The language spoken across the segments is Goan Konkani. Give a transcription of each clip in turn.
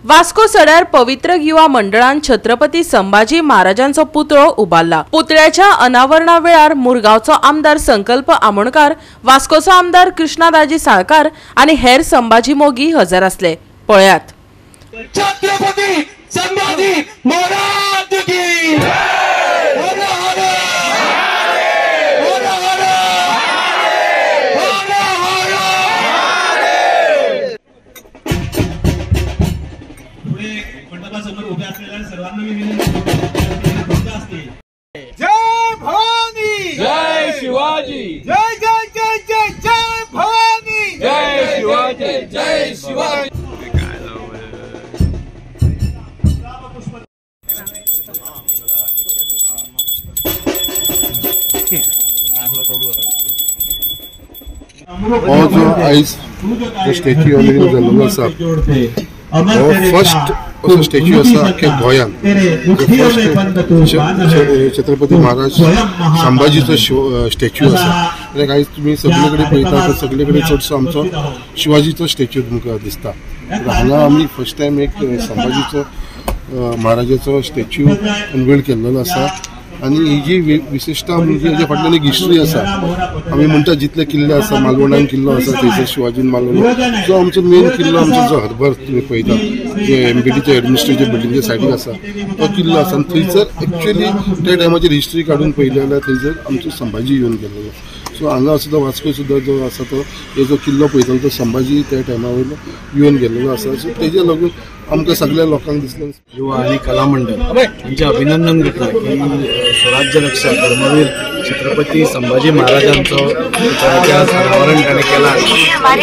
वास्को सड्यार पवित्र युवा मंडळान छत्रपती संभाजी महाराजांचो पुतळो उबारला. पुतळ्याच्या अनावरणा वेळार मुरगांवचो आमदार संकल्प आमोणकार, वास्कोचो आमदार कृष्णा दाजी साळकार आनी हेर संभाजी मोगी हजर आसले. पळयात. छत्रपती संभाजी महाराज की जय भवानी, जय शिवाजी, जय जय जय जय जय भवानी, जय शिवाजी, जय शिवाजी. हो जो आयज स्टॅच्यू जाल्लो आसा हो फर्स्ट असो स्टॅच्यू आसा अख्ख्या गोंयांत. फर्स्ट छत्रपती महाराज संभाजीचो स्टॅच्यू आसा. कित्याक आयज तुमी सगळे कडेन पळयता तर सगळे कडेन चडसो आमचो शिवाजीचो स्टॅच्यू तुमकां दिसता. हांगा आमी फर्स्ट टायम एक संभाजीचो महाराजाचो स्टॅच्यू अनवेल केल्लो आसा. आनी ही जी विशेषता म्हणजे हेच्या फाटल्यान एक हिस्ट्री आसा. आमी म्हणटा जितले किल्ले आसा, मालवणान किल्लो आसा थंयसर शिवाजीन मालवण जो आमचो मेन किल्लो आमचो जो हरबर तुमी पळयता जे एमबीटीच्या एडमिनिस्ट्रेटिव्ह बिल्डिंगच्या सायडीक आसा तो किल्लो आसा. आनी थंयसर एक्चुअली त्या टायमाचेर हिस्ट्री काडून पळयली जाल्यार थंयसर आमचो संभाजी येवन गेल्लो. सो हांगा सुद्दां वास्को सुद्दां जो आसा तो हे जो किल्लो पळयतालो तो संभाजी त्या टायमा वयलो येवन गेल्लो आसा. सो तेजे लागून आमकां सगळ्या लोकांक दिसलें. युवा आनी कला मंडळ हांचें अभिनंदन करता की स्वराज्य रक्षा धर्मवीर छत्रपती संभाजी महाराजांचो पुतळ्याचें आज अनावरण ताणें केलां.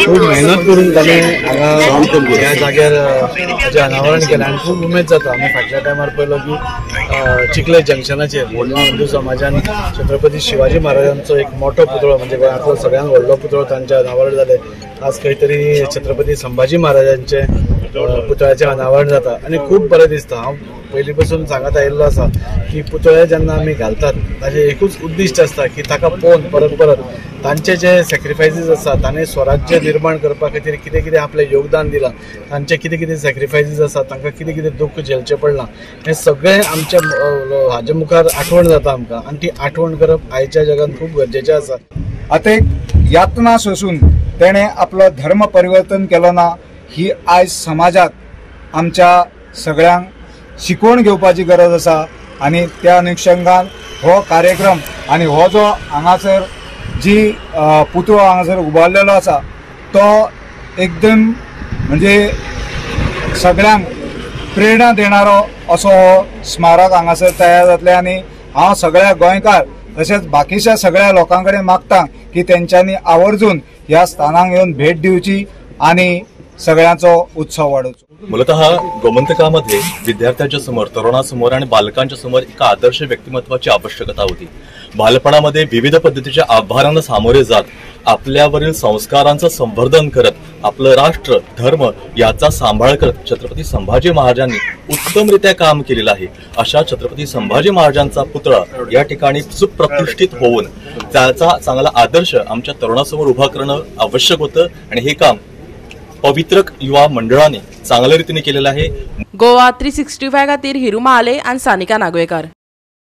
खूब मेहनत करून ताणें हांगा ह्या जाग्यार ताचें अनावरण केलें आनी खूब उमेद जाता. आमी फाटल्या टायमार पळयलो की चिखले जंक्शनाचेर हिंदू समाजान छत्रपती शिवाजी महाराजांचो एक मोठो पुतळो म्हणजे गोंयांतलो सगळ्यांत व्हडलो पुतळो तांचें अनावरण जालें. आज खंय तरी छत्रपती संभाजी महाराजांचें पुतळ्याचें अनावरण जाता आनी खूब बरें दिसता. हांव पयलीं पासून सांगत आयिल्लो आसा की पुतळे जेन्ना आमी घालतात ताजें एकूच उद्दिश्ट आसता की ताका पळोवन परत परत तांचे जे सॅक्रिफायसीस आसा, ताणें स्वराज्य निर्माण करपा खातीर कितें कितें आपलें योगदान दिलां, तांचे कितें कितें सॅक्रिफायसीस आसा, तांकां कितें कितें दुख्ख झेलचें पडलां, हें सगळें आमच्या हाजे मुखार आठवण जाता आमकां आनी ती आठवण करप आयच्या जगांत खूब गरजेचें आसा. आतां एक यातना सोसून तेणें आपलो धर्म परिवर्तन केलो ना ही आयज समाजाक आमच्या सगळ्यांक शिकवण घेवपाची गरज आसा. आनी त्या अनुशंगान हो कार्यक्रम आनी हो जो हांगासर जी पुतळो हांगासर उबारलेलो आसा तो एकदम म्हणजे सगळ्यांक प्रेरणा देणारो असो हो स्मारक हांगासर तयार जातलें. आनी हांव सगळ्या गोंयकार तशेंच बाकीच्या सगळ्या लोकां कडेन मागता की तेंच्यांनी आवर्जून ह्या स्थानाक येवन भेट दिवची आनी सगळ्यांचो उत्सव वाडोवचो. मूलतः गोमंतकामध्ये विद्यार्थ्यांच्या समोर, तरुणासमोर आणि बालकांच्या समोर एका आदर्श व्यक्तिमत्वाची आवश्यकता होती. बालपणामध्ये विविध पद्धतीच्या आव्हानांना सामोरे जात आपल्यावरील संस्कारांचं संवर्धन करत आपलं राष्ट्र धर्म याचा सांभाळ करत छत्रपती संभाजी महाराजांनी उत्तमरित्या काम केलेलं आहे. अशा छत्रपती संभाजी महाराजांचा पुतळा या ठिकाणी सुप्रतिष्ठित होऊन त्याचा चांगला आदर्श आमच्या तरुणासमोर उभा करणं आवश्यक होतं आणि हे काम पवित्र युवा मंडळाने चांगल्या रीतीने केलेलं आहे. गोवा 365 खातीर हिरू महाले आणि सानिका नागवेकर.